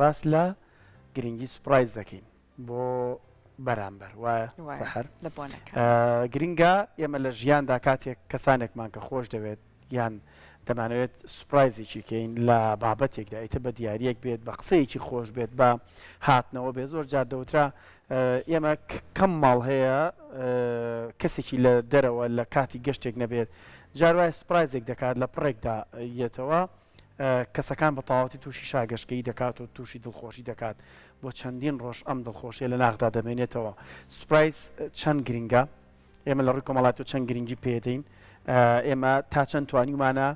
باس لە گرنگی سوپرایز دەکەین بۆ بەرامبەر وایە سەحەر؟ گرنگە ئێمە لە ژیاندا کاتێک کەسانێکمان کە خۆش دەوێت یان دەمانەوێت سوپرایزێکی کەین لە بابەتێکدا ئیتر بە دیاریەک بێت بە قسەیەکی خۆش بێت بە هاتنەوە بێت زۆر جار دەوترا ئێمە کەم ماڵ هەیە کەسێکی لە دەرەوە لە کاتی گەشتێک نەبێت جار وایە سوپرایزێک دەکات لە پڕێکدا یەتەوە کەسەکان بە تەواوەتی تووشی شاگەشکەیی دەکات و تووشی دڵخۆشی دەکات، بۆ چەندین ڕۆژ ئەم دڵخۆشیە لە ناخدا دەمێنێتەوە. سوپرایز چەند گرنگە؟ ئێمە لە ڕووی کۆمەڵاتیەوە چەند گرنگی پێدەین؟ ئێمە تا چەند توانیومانە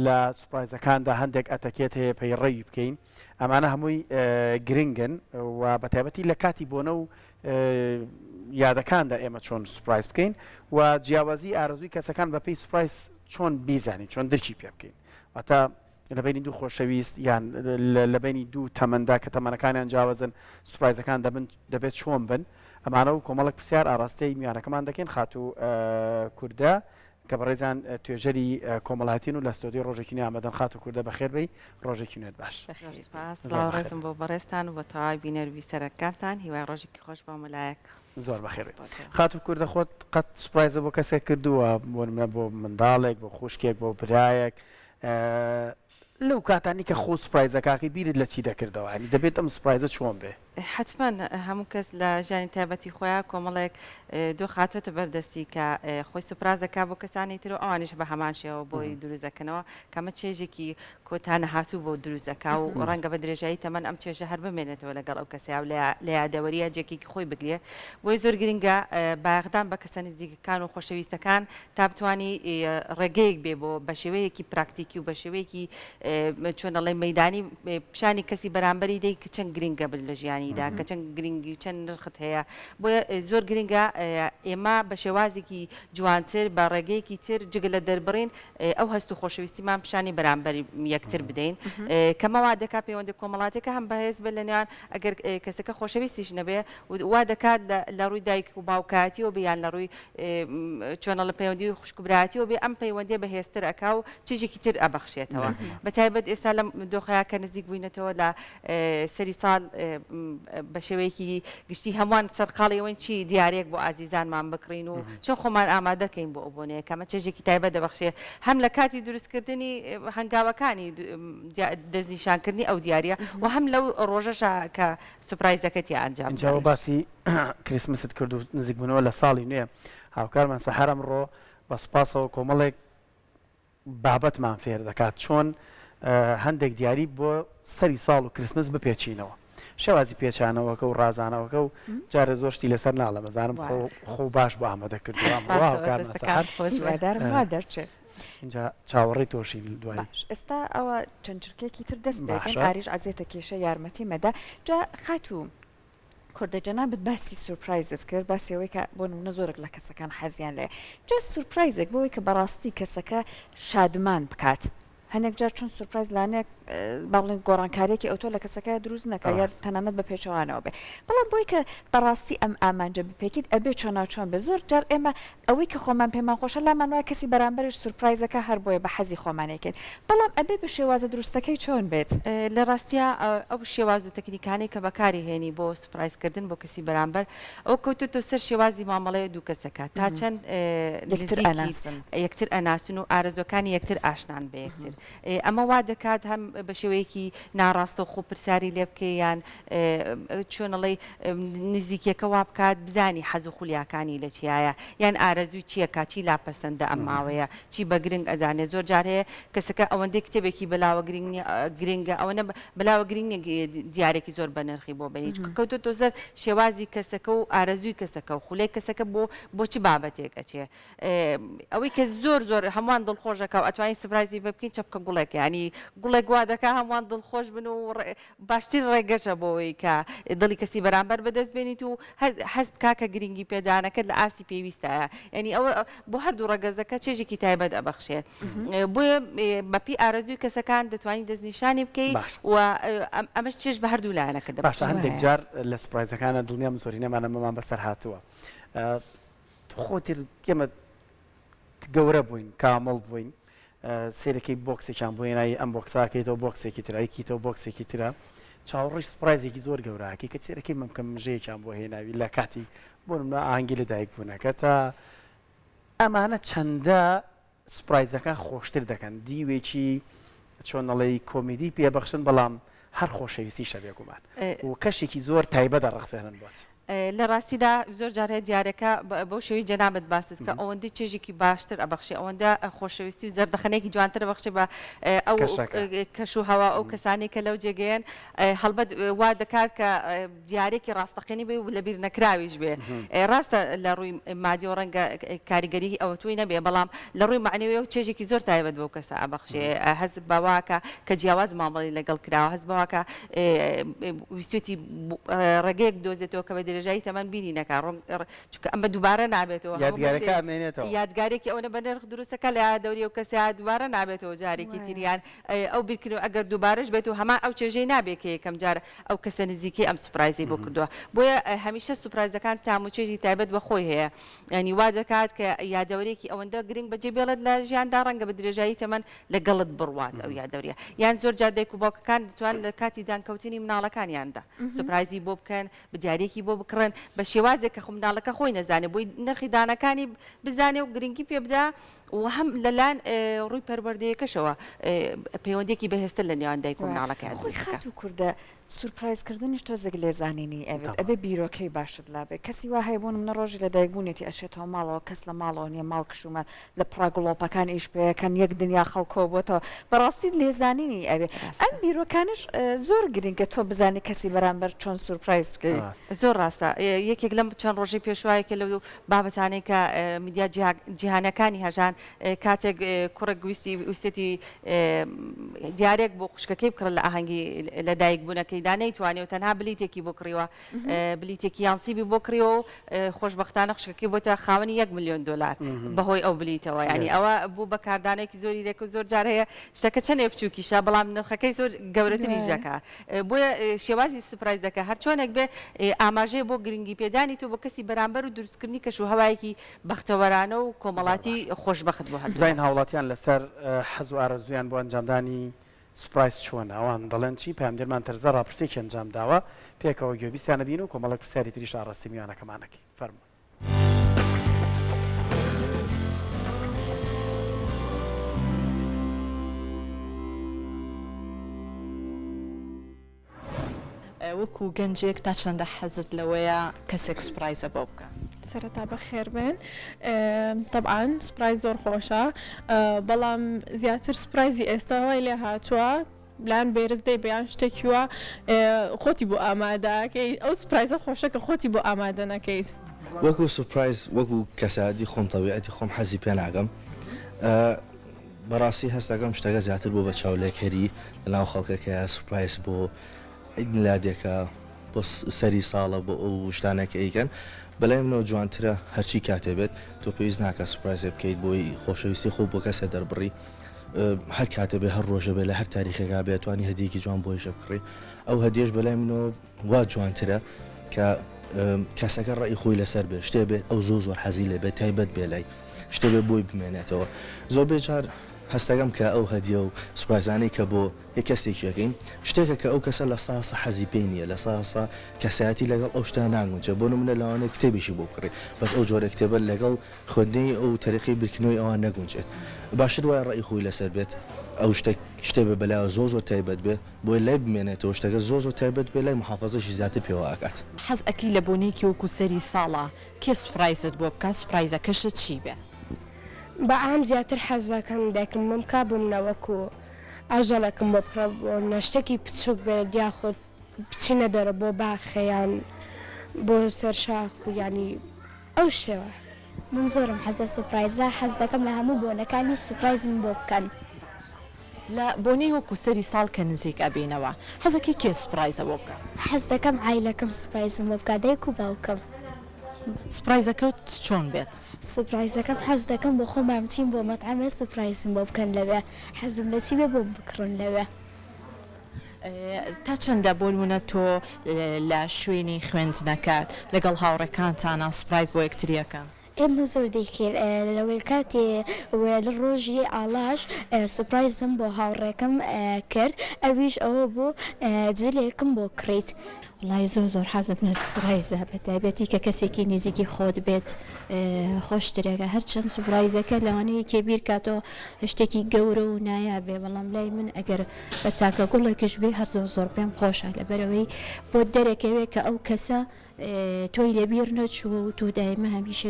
لە سوپرایزەکاندا هەندێک ئەتەکێت هەیە پەیڕەوی بکەین؟ ئەمانە هەمووی گرنگن و بە تایبەتی لە کاتی بۆنە و یادەکاندا ئێمە چۆن سوپرایز بکەین و جیاوازی ئارەزووی کەسەکان بەپێی سوپرایز چۆن بیزانین چۆن درکی پێ بکەین واتە لە بینی دوو خۆشەویست یان لە بینی دوو تەمەندا کە تەمەنەکانیان جیاوازن سوپرایزەکان دەبن دەبێت چۆن بن ئەمانە و کۆمەڵک پرسیار ئاراستەی میوانەکەمان دەکەین خاتوو کوردە کە بەڕێزیان توێژەری کۆمەڵایەتین و لە ستۆدیۆی ڕۆژێکی نوێ ئامادەن. خاتوو کوردە بەخێر بێی، ڕۆژێکی نوێت باش. زۆر سوپاس. سڵاو و ڕێزم بۆ بەڕێزتان و بۆ تەواوی بینەر و بیسەرەکانتان. هیوای ڕۆژێکی خۆش بۆ هەموو لایەک. زۆر بەخێر بێی. خاتوو کوردە خۆت قەت سوپرایزت بۆ کەسێک کردووە؟ بۆ نمونە بۆ منداڵێک، بۆ خوشکێک، بۆ برایەک؟ لەو کاتانەی کە خۆت سوپرایزەکەکەی بیرت لە چی دەکردەوە؟ یانی دەبێت ئەم سوپرایزە چۆن بێ؟ حەتمەن هەموو کەس لە ژیانی تایبەتی خۆیا کۆمەڵێک دۆخ هاتۆتە بەر دەستی کە خۆی سوپراز دەکا بۆ کەسانی تر و ئەوانیش بە هەمان شێوە بۆی دروست دەکەنەوە کە ئەمە چێژێکی کۆتا نەهاتوو بۆ دروست دەکا و ڕەنگە بە درێژایی تەمەن ئەم چێژە هەر بمێنێتەوە لەگەڵ ئەو کەسەیا و لە یادەوەرییا جێگەیەکی خۆی بگرێ بۆیە زۆر گرنگە بایەخدان بە کەسە نزیکەکان و خۆشەویستەکان تا بتوانی ڕێگەیەک بێ بۆ بە شێوەیەکی پراکتیکی و بە شێوەیەکی چۆن ئەڵێ مەیدانی پیشانی کەسی بەرامبەری دەی کە چەند گرنگە بن لە ژیانیدا کە چەند گرنگی و چەند نرخت هەیە بۆیە زۆر گرنگە ئێمە بە شێوازێکی جوانتر بە ڕێگەیەکی تر جگە لە دەربڕین ئەو هەست و خۆشەویستیمان پیشانی بەرامبەر یەکتر بدەین کەمە وا دەکات پەیوەندی کۆمەڵاتیەکە هەم بەهێز بێت لە نێوان ئەگەر کەسەکە خۆشەویستیش نەبێ وا دەکات لە ڕووی دایک و باوکایەتیەوە بێ یان لە ڕووی چۆن ئەڵێم پەیوەندی خوشک و برایەتیەوە بێ ئەم پەیوەندیە بەهێزتر ئەکا و چێژێکی تر ئەبەخشێتەوە بە تایبەت ئێستا لەم دۆخەیا کە نزیک بووینەتەوە لە سەری ساڵ بە شێوەیەکی گشتی هەمووان سەرقاڵی ئەوەین چی دیارێک بۆ ئازیزانمان بکڕین و چۆن خۆمان ئامادەکەین بۆ ئەو بۆنەیە کە ئەمە چێژێکی تایبەت دەبەخشێ هەم لە کاتی دروستکردنی هەنگاوەکانی دەستنیشانکردنی ئەو دیاریە و هەم لەو ڕۆژەشا کە سوپرایزەکە تیا ئەنجام ئینجا بدرێت. باسی کریسمست کرد و نزیکبوونەوە لە ساڵی نوێ، هاوکارمان سەحەر ئەمڕۆ بە سوپاسەوە کۆمەڵێک بابەتمان فێر دەکات چۆن هەندێک دیاری بۆ سەری ساڵ و کریسمس بپێچینەوە، شێوازی پێچانەوەکە و ڕازانەوەکە و جارێ زۆر شتی لەسەر ناڵێم ئەزانم خۆ خۆو باش بۆ ئامادە کردووە ئەمڕۆ سوپاسەوە هاوکارمان دەستەکانت سەحەر. خۆش بێت. هیوادارم وا دەرچێت. ئینجا چاوەڕێی تۆشین دوایی. باش ئێستا ئەوە چەند چرکەیەکی تر دەست پێکەین باشە. ئاریش عەزێتە کێشە یارمەتی مەدە جا خاتوو کوردە جەنابت باسی سورپرایزت کرد باسی ئەوەی کە بۆ نمونە زۆرێک لە کەسەکان حەزیان لێ جا سورپرایزێک بۆ ئەوەی کە بەڕاستی کەسەکە شادمان بکات هەنێک جار چون سورپرایز لانێک با بڵێین گۆڕانکاریەکی ئەوتۆ لە کەسەکە دروست نەکا یا ڕاستە. تەنانەت بە پێچەوانەوە بێ بەڵام بۆی کە بەڕاستی ئەم ئامانجە بپێکیت ئەبێ چۆناوچۆن بێ زۆر جار ئێمە ئەوەی کە خۆمان پێمان خۆشە لامان وایە کەسی بەرامبەریش سورپرایزەکە هەر بۆیە بە حەزی خۆمان ئەیکەین بەڵام ئەبێ بە شێوازە دروستەکەی چۆن بێت؟ لە ڕاستیا ئەو شێواز و تەکنیکانەی کە بەکاری هێنی بۆ سوپرایز کردن بۆ کەسی بەرامبەر ئەوە کەوتۆتە سەر شێوازی مامەڵەی دوو کەسەکە تا چەند یەکتر نزیکی ئەناسن. یەکتر ئەناسن و ئارەزوەکانی یەکتر ئاشنان بە یەکتر ئەمە وا دەکات هەم بە شێوەیەکی ناڕاستەوخۆ پرسیاری لێ بکەی یان چۆن ئەڵێی نزیکیەکە وا بکات بزانی حەز و خولیاکانی لە چیایە یان ئارەزووی چیە کا چی لا پەسەندە ئەم ماوەیە چی بە گرنگ ئەزانێ زۆر جار هەیە کەسەکە ئەوەندەی کتێبێکی بەلاوە گرنگ نیە گرنگە ئەوەنە بەلاوە گرنگ نیە دیارێکی زۆر بەنرخی بۆ بەنی چونکە کەوتۆتە سەر شێوازی کەسەکە و ئارەزووی کەسەکە و خولیای کەسەکە بۆ بۆ چ بابەتێک ئەچێ ئەوەی کە زۆر زۆر هەمووان دڵخۆش ئەکا و ئەتوانین سپرایزی پێ بکەین چەپکە گوڵێکە یانی گوڵێک وا دەکا هەمووان دڵخۆش بن و باشترین ڕێگەشە بۆ ئەوەی کە دڵی کەسی بەرامبەر بەدەست بێنیت و هەست بکا کە گرنگی پێدانەکەت لە ئاستی پێویستایە یانی ئەوە بۆ هەردوو ڕەگەزەکە چێژێکی تایبەت ئەبەخشێ بۆیە بەپێی ئارەزووی کەسەکان دەتوانی دەستنیشانی بکەی و ئەمەش چێژ بە هەردوو لایەنەکە باشە دەبەخشێ. هەندێک جار لە سپرایزەکانە دڵنیام زۆرینەمان ئەمەمان بەسەر هاتووە خۆ تر ئێمە گەورە بووین کامڵ بووین سەیرەکەی بۆکسێکیان بۆ هێنای ئەم بۆکساکەیتەوە بۆکسێکی تر ئەیکیتەوە بۆکسێکی ترە. چاوەڕێی سوپرایزێکی زۆر گەورە ئەکەی کە سەیرەکەی مەمکە مژەیەکیان بۆ هێناوی لە کاتی بۆ نمونە ئاهەنگی لەدایک بوونەکەتە ئەمانە چەندە سوپرایزەکان خۆشتر دەکەن دیوێکی چۆن ئەڵێی کۆمیدی پێ بەخشن بەڵام هەر خۆشەویستیشە بێگومان و کەشێکی زۆر تایبەت ئەڕەخسێنن بۆت. لە ڕاستیدا زۆر جار هەیە دیارەکە بەو شێوەی جەنابت باست کە ئەوەندەی چێژێکی باشتر ئەبەخشێ ئەوەندە خۆشەویستی و زەردەخەنەیەکی جوانتر ئەبەخشێ بە ئەو کەش و هەوا ئەو کەسانەی کە لەو جێگەیەن هەڵبەت وا دەکات کە دیارێکی ڕاستەقینی بێ و لەبیر نەکراویش بێ ڕاستە لە ڕووی مادیەوە ڕەنگە کاریگەریی ئەوتۆی نەبێ بەڵام لە ڕووی مەعنەویەوە چێژێکی زۆر تایبەت بەو کەسە ئەبەخشێ هەست بەوە کە کە جیاواز مامەڵەی لەگەڵ کراوە هەست بەوە کە ویستێتی ڕێگەیەک بدۆزێتەوە کە بە درێژایی تەمەن بیری نەکا چونکە ئەمە دووبارە نابێتەوە یادگارەکە ئەمێنێتەوە یادگارێکی ئەوەنە بە نرخ دروستەکە لە یادەوری ئەو کەسە دووبارە نابێتەوە جارێکی تریان ئەو بیرکردنەوە ئەگەر دووبارەش بێت و هەمان ئەو چێژەی نابێت کە یەکەم جار ئەو کەسە نزیکەی ئەم سوپرایزەی بۆ کردووە بۆیە هەمیشە سوپرایزەکان تام و چێژی تایبەت بە خۆی هەیە یانی وا دەکات کە یادەوەریەکی ئەوەندە گرنگ بەجێ بێڵێت لە ژیاندا ڕەنگە بە درێژایی تەمەن لەگەڵت بڕوات ئەو یادەوریە یان زۆر جار دایک و باوکەکان دەتوان لە کاتی دانکەوتنی مناڵەکانیاندا سوپرایزی بۆ بکەن دیاریەکی بۆ بکڕن بە شێوازێک کە خۆ مناڵەکە خۆی نەزانێ بۆی نرخی دانەکانی بزانێ و گرنگی پێ بدا و هەم لەلایەن ڕووی پەروەردەیەکەشەوە پەیوەندیەکی بەهێزتر لە نێوان دایک و مناڵەکەیان خۆی دروست دەکا. خاتوو کوردە سورپرایز کردنیش تۆزێک لێزانینی ئەوێت ئەبێ بیرۆکەی باشت لابێ کەسی وا هەیە بۆ نمونە ڕۆژی لەدایک بوونیەتی ئەچێتەوە ماڵەوە کەس لە ماڵەوە نیە ماڵ کشومە لە پڕا گڵۆپەکان ئیش پێکەن یەک دنیا خەڵک کۆبۆتەوە بەڕاستی لێزانینی ئەوێ ئەم بیرۆکانەش زۆر گرنگە تۆ بزانی کەسی بەرامبەر چۆن سورپرایز بکەی. زۆر ڕاستە یەکێک لەم چەند ڕۆژەی پێشوە یەکێ لەو بابەتانەی کە میدیا جیهانەکانی هەژان کاتێک کوڕێک ویستی ویستێتی دیارێک بۆ خوشکەکەی بکڕێت لە ئاهەنگی لەدایک بوونەکەیدا نەیتوانی و تەنها بلیتێکی بۆ کڕیوە بلیتێکی یانسیبی بۆ کڕیوە و خۆشبەختانە خوشکەکەی بۆتە خاوەنی یەک ملیۆن دۆلار بەهۆی ئەو بلیتەوە یانی ئەوە بوو بە کاردانێکی زۆری لێکە زۆر جار هەیە شتەکە چەندێ بچووکیشە بەڵام نرخەکەی زۆر گەورەتریش دەکا بۆیە شێوازی سوپرایزەکە هەرچۆنێک بێ ئاماژەیە بۆ گرنگیپێدانی تۆ بۆ کەسی بەرامبەر و دروستکردنی کەشوهەوایەکی بەختەوەرانە و کۆمەڵاتی خۆشبەخت بۆ هەردوولا. بزانین هاوڵاتیان لەسەر حەز و ئارەزوویان بۆ ئەنجامدانی سوپرایز چۆنە، ئەوان دەڵێن چی؟ پەیامنێرمان تەرزە ڕاپرسییەکی ئەنجامداوە، پێکەوە گوێبیستیان ئەبین و کۆمەڵێک پرسیاری تریش ئاڕاستەی میوانەکەمان ئەکەین. فەرموون. وەکو گەنجێک تا چەندە حەزت لەوەیە کەسێک سوپرایزە بۆ بکا؟ سەرەتا بەخێربێن تەبعەن سوپرایز زۆر خۆشە بەڵام زیاتر سوپرایزی ئێستا وای لێ هاتووە لایەن بێرزدەی بەیان شتێکی وا خۆتی بۆ ئامادەکەی ئەو سوپرایزە خۆشە کە خۆتی بۆ ئامادە نەکەیت. وەکو سوپرایز وەکو کەسایەتی خۆم تەبیعەتی خۆم حەزی پێ ناکەم بەڕاستی هەست دەکەم شتەکە زیاتر بۆ بە چاولێکەری لەناو خەڵکەکەیە سوپرایز بۆ عید میلادێکە بۆ سەری ساڵە بۆ ئەو شتانە کە ئەیکەن بەلای منەوە جوانترە هەرچی کاتێ بێت تۆ پێویست ناکە سوپرایزێ بکەیت بۆی خۆشەویستی خۆ بۆ کەسێ دەربڕی هەر کاتێ بێ هەر ڕۆژە بێ لە هەر تاریخێکا بێ توانی هەدیەکی جوان بۆیشە بکڕی ئەو هەدیەش بەلای منەوە وا جوانترە کە کەسەکە ڕێی خۆی لەسەر بێ شتێ بێ ئەو زۆر زۆر حەزی لێ بێ تایبەت بێ لای شتێ بێ بۆی بمێنێتەوە زۆربەی جار هەستەکەم کە ئەو هەدیە و سوپرایزانەی کە بۆ یە کەسێکی ئەکەین شتێکە کە ئەو کەسە لە ساسە حەزی پێی نییە لە ساسە کەسایەتی لەگەڵ ئەو شتە ناگونجێ بۆ نمونە لەوانەیە کتێبێکی بۆ بکڕی بەس ئەو جۆرە کتێبە لەگەڵ خوێندنەوەی ئەو تەریقەی بیرکردنەوەی ئەوان نەگونجێت باشتر وایە ڕەئی خۆی لەسەر بێت ئەو شتە شتێ بێ بەلایەوە زۆر زۆر تایبەت بێ بۆیە لای بمێنێتەوە شتەکە زۆر زۆر تایبەت بێ لای موحافەزەشی زیاتر پێوە ئەکات. حەز ئەکەی لە بۆنەیەکی وەکو سەری ساڵا کێ سوپرایزت بۆ بکا سوپرایزەکەشت چی بێ؟ بە عام زیاتر حەز دەکەم دایکم بمکا بۆ منە وەکو ئاژەڵێکم بۆ بکڕە بۆ منە شتێکی بچوک بێت یاخود بچینە دەرە بۆ باخێ یان بۆ سەر شاخ و یانی ئەو شێوە. من زۆرم حەز لە سوپرایزە حەز دەکەم لە هەموو بۆنەکانیش سوپرایزم بۆ بکەن. لە بۆنەی وەکو سەری ساڵ کە نزیک ئەبینەوە حەزەکەی کێ سوپرایزە بۆ بکا؟ حەز دەکەم عایلەکەم سوپرایزم بۆ بکا دایک و باوکم. سوپرایزەکەت چۆن بێت؟ سوپرایزەکەم حەز دەکەم بۆ خۆمان بچین بۆ مەتعەمێ سوپرایزم بۆ بکەن لەوێ حەزم لە چی بێ بۆم بکڕن لەوێ. تا چەندە بۆ نمونە تۆ لە شوێنی خوێندنەکەت لەگەڵ هاوڕێکانتانا سوپرایز بۆ یەکتری ئەکەن؟ ئێمە زۆر دەیکەین لەوەی کاتێ لە ڕۆژی ئاڵاش سوپرایزم بۆ هاوڕێکەم کرد ئەویش ئەوە بوو جلێکم بۆ کڕیت. وەڵایی زۆر زۆر حەزم لە سوپرایزە بە تایبەتی کە کەسێکی نزیکی خۆت بێت خۆشترێکە هەرچەند سوپرایزەکە لەوانەیە یەکێ بیر کاتەوە شتێکی گەورە و نایاب بێ بەڵام لای من ئەگەر بە تاکە گوڵێکیش بێ هەر زۆر زۆر پێم خۆشە لەبەرئەوەی بۆت دەرەکەوێ کە ئەو کەسە تۆی لەبیر نەچووە و تۆ دایمە هەمیشە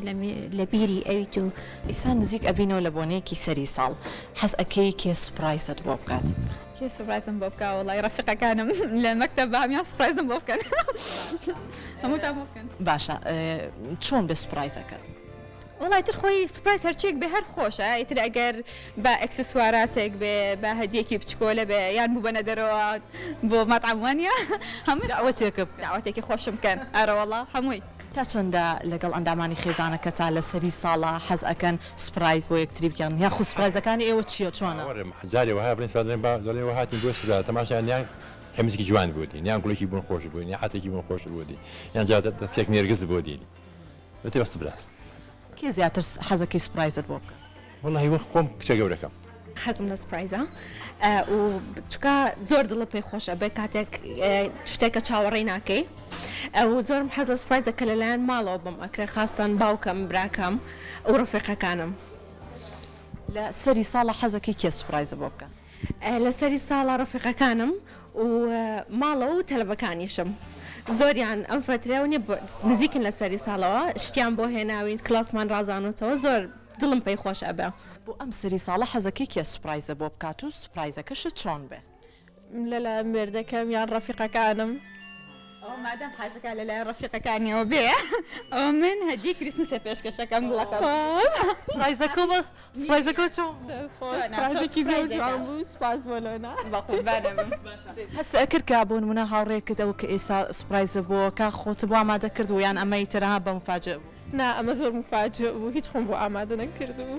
لە بیری ئەویت و. ئیستا نزیک ئەبینەوە لە بۆنەیەکی سەری ساڵ حەز ئەکەی کێ سوپرایزت بۆ بکات؟ کێ سوپرایزم بۆ بکا وەڵای ڕەفیقەکانم لە مەکتەب با هەموان سوپرایزم بۆ بکەن هەمووتان بۆ بکەن. باشە چۆن بێ سوپرایزەکەت؟ وەڵا ئیتر خۆی سوپرایز هەرچیەک بێ هەر خۆشە ئیتر ئەگەر بە ئەکسسواراتێک بێ بە هەدیەکی بچکۆلە بێ یان بووبەنە دەرەوە بۆ مەتعەم وانیە هەمووی دەعوەتێکە بکەن. دەعوەتێکی خۆشم بکەن ئەرەوەڵا هەمووی. تا چەندە لەگەڵ ئەندامانی خێزانەکەتا لە سەری ساڵا حەز ئەکەن سوپرایز بۆ یەکتری بکەن یاخود سوپرایزەکانی ئێوە چیە چۆنە؟ وەرە جارێ وەها بڵێن سوپاس دەڵێن با دەڵێن وا هاتین بۆ سوپرایز تەماشا نیان قەمیسێکی جوان بۆ دێن یان گوڵێکی بۆن خۆش بۆ دێن یان عەترێکی بۆن خۆش بۆ دێن یان جا دەستێک نێرگز بۆ دێنی بەتێ بە سوپراز. کێ زیاتر حەزەکەی سوپرایزت بۆ بکا؟ وەڵاهی وەک خۆم کچە گەورەکەم. حەزم لە سپرایزە و چکا زۆر دڵە پێ خۆش ئەبێ کاتێک شتێکە چاوەڕێی ناکەی ئەو زۆرم حەز لە سپرایزە کە لەلایەن ماڵەوە بم ئەکرێ خاستان باوکم براکەم و ڕفیقەکانم. لە سەری ساڵە حەزەکەی کێ سوپرایزت بۆ بکا؟ لە سەری ساڵە ڕەفیقەکانم و ماڵەوە و تەلەبەکانیشم زۆریان ئەم فەترەیە و نیە نزیکن لە سەری ساڵەوە شتیان بۆ هێناوین کلاسمان ڕازانۆتەوە زۆر دڵم پێی خۆش ئەبێ. بۆ ئەم سەری ساڵە حەزەکەی کێ سوپرایزە بۆ بکات و سوپرایزەکەشت چۆن بێ؟ لەلایەن مێردەکەم یان ڕەفیقەکانم. ئەوە مادام حەزەکا لەلایەن ڕەفیقەکانیەوە بێ ئەوە من هەدیەی کریسمسێ پێشکەشەکەم دڵەکەم. سوپرایزەکە سوپرایزەکە چۆن بوو؟ سوپرایزێکی زۆر جوان بوو سوپاس بۆ لۆنا. بەقوربانە بم. هەست ئەکرد کە بۆ نمونە هاوڕێکت ئەوە کە ئێستا سوپرایزە بۆ کە خۆت بۆ ئامادە کرد بوو یان ئەمە ئیتر ها بە موفاجئ بوو؟ نا ئەمە زۆر موفاجئ بوو هیچ خۆم بۆ ئامادە نەکردبوو.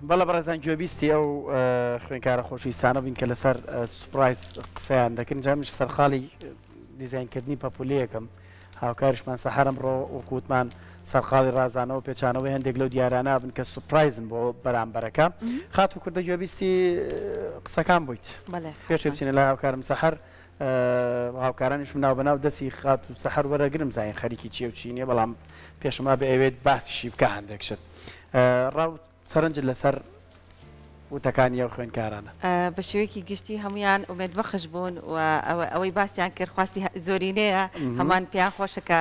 بەڵێ بەڕێزان گوێبیستی ئەو خوێنکارە خۆشەویستانە بووین کە لەسەر سوپرایز قسەیان دەکردن جا منیش سەرقاڵی دیزاینکردنی پەپولەیەکم هاوکاریشمان سەحەر ئەمڕۆ وەکو وتمان سەرقاڵی ڕازانەوە پێچانەوەی هەندێک لەو دیارانە بن کە سوپرایزن بۆ بەرامبەرەکە خاتوو کوردە گوێبیستی قسەکان بوویت بەڵێ پێش بچینە لای هاوکارم سەحەر هاوکارانیشم ناوبەناو دەستی خاتوو سەحەر وەرەگرم زانین خەریکی چیە و چی نیە بەڵام پێشم وابێ ئەیەوێت باسیشی بکا هەندێک شت ڕاو سەرنجت لەسەر وتەکانی ئەو خوێندکارانە. بە شێوەیەکی گشتی هەموویان ئومێدبەخش بوون و ئەوەی باسیان کرد خواستی زۆرینەیە هەمووان پێیان خۆشە کە